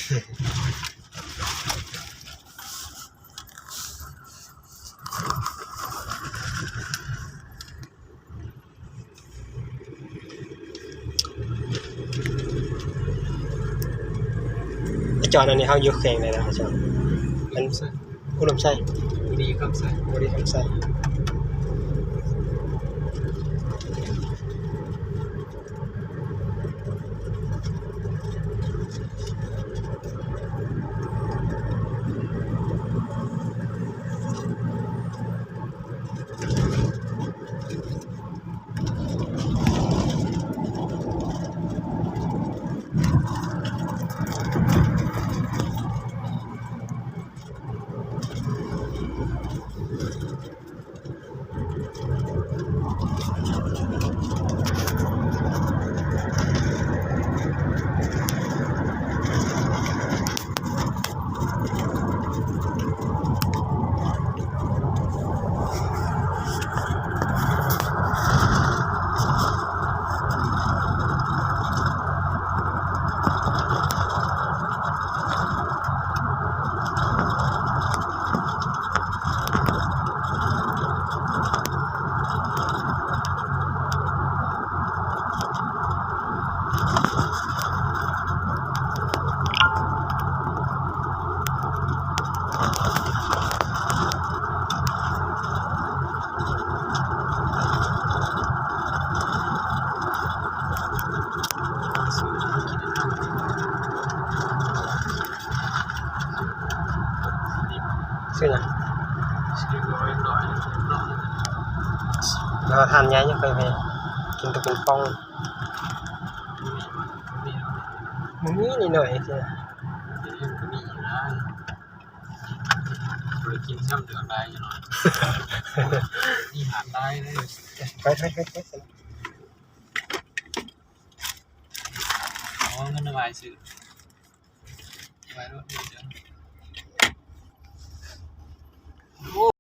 ອາຈອນ ອັນນີ້ເຮົາຢູ່ແຂວງໃດລະອາຈອນ? ມັນ ອຸດົມໄຊ ອຸດົມໄຊ ບຸລີຄຳໄຊ ບຸລີຄຳໄຊ. ຊື່ຫຍັງ? ແລ້ວທ່ານຍາຍຍັງເຄີຍໄປກິນແຕ່ປິງປອງ? ມັນມີນິດໜ້ອຍ ມັນກໍມີຫຼາຍ. ບໍ່ໄດ້ກິນຊ້ຳເດືອນໄດ້ຢູ່ເນາະ ມີຫານຫຼາຍເລີຍ. ໄປ ໄປ ໄປ ໄປ. ເອົາເງິນໄວ້ຊື້ ໄວ້ໂລດ.